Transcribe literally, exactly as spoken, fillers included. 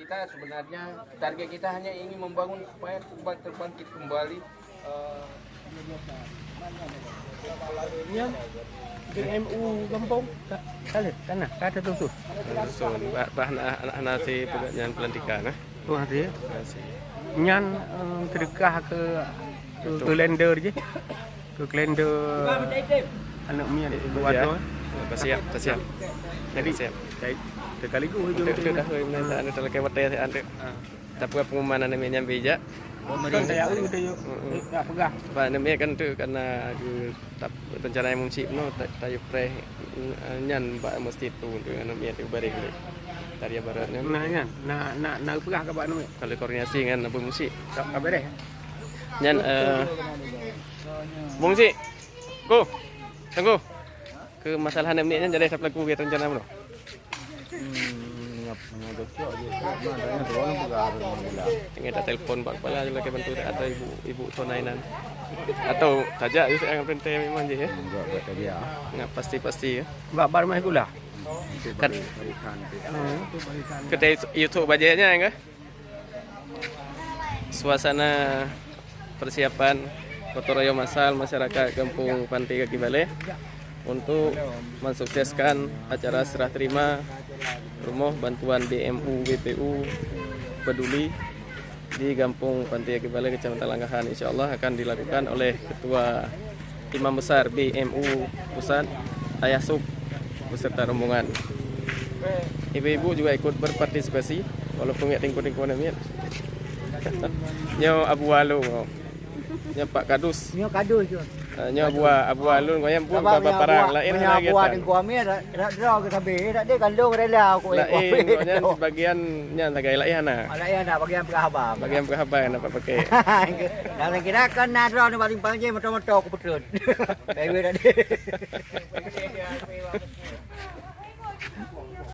Kita sebenarnya target kita hanya ingin membangun supaya terbang-, terbangkit kembali, eh, nyan, B M U gampông. Ka, ka lheueh, ka na, ka teututoh. Langsung, bah, bah na, na, na si peugah nyan pelantikan, eh? Tuan si. Nyan, eh, seudeukah keu, keu kalender jih. Keu kalender aneuk miet. Ya. Ka siap, ka siap. Jadi, siap. Sekaligus ujong tu dah, dah, dah, dah, dah, dah, dah, dah. Tapi pengumuman aneuk miet nyan bijak. Pemerintah ya, udah yuk. Mm-mm. Tak pegang. Sebab aneuk miet kan tu karena aku tak rencana yang musik no, tak, tak yuk preh, eh, nyan bak mesti tu untuk aneuk miet tu bareng deh. Dari barat nyan. Nah, nyan. Nak, nak, nak pegang ke bak aneuk miet? Kalau koordinasi dengan apa musik. Tak, tak beres. Nyan, eh, Bung Sik. Ko. Tunggu. Ke masalah aneuk miet nyan jadi siapa pelaku ke rencana mana? Hmm, ngap, ngap cocok je. Mana tanya tu orang pegang apa memang gila. Tengah tak telefon bak kepala je lagi bantu tak atau ibu, ibu Tonainan. Atau tajak je saya perintah memang je ya. Enggak buat tadi ya. Ngap pasti-pasti ya. Bak bar mai gula. Kat, barisan tu. Hmm. Kita YouTube bajetnya ke? Suasana persiapan gotong royong masal masyarakat Gampông Pantai Kaki Baleh untuk mensukseskan acara serah terima rumoh bantuan B M U B P U Peduli di Gampông Pantai Kaki Baleh, Kecamatan Langkahan. Insya Allah akan dilakukan oleh Ketua Imam Besar B M U Pusat, Ayah Sub beserta rombongan. Ibu-ibu juga ikut berpartisipasi walaupun nggak tingkun-tingkun amin. Nyoe Abu Alung, oh. Nyoe Pak Kadus. Nyoe Kadus tu. Ah, nyoe Abu, Abu Alung, nyoe pun baba parang. Lain hana Abu Tengku Amir, rak, rak droe ke sabe, rak dia kandung rela aku. Lain, nyoe nyan sebagian nyan sagai lain hana. Lain hana, bagian peugah haba. Bagian peugah haba nak pakai. Dalam kira kan na droe ni paling panjang motor-motor aku betul. Baik, baik tadi.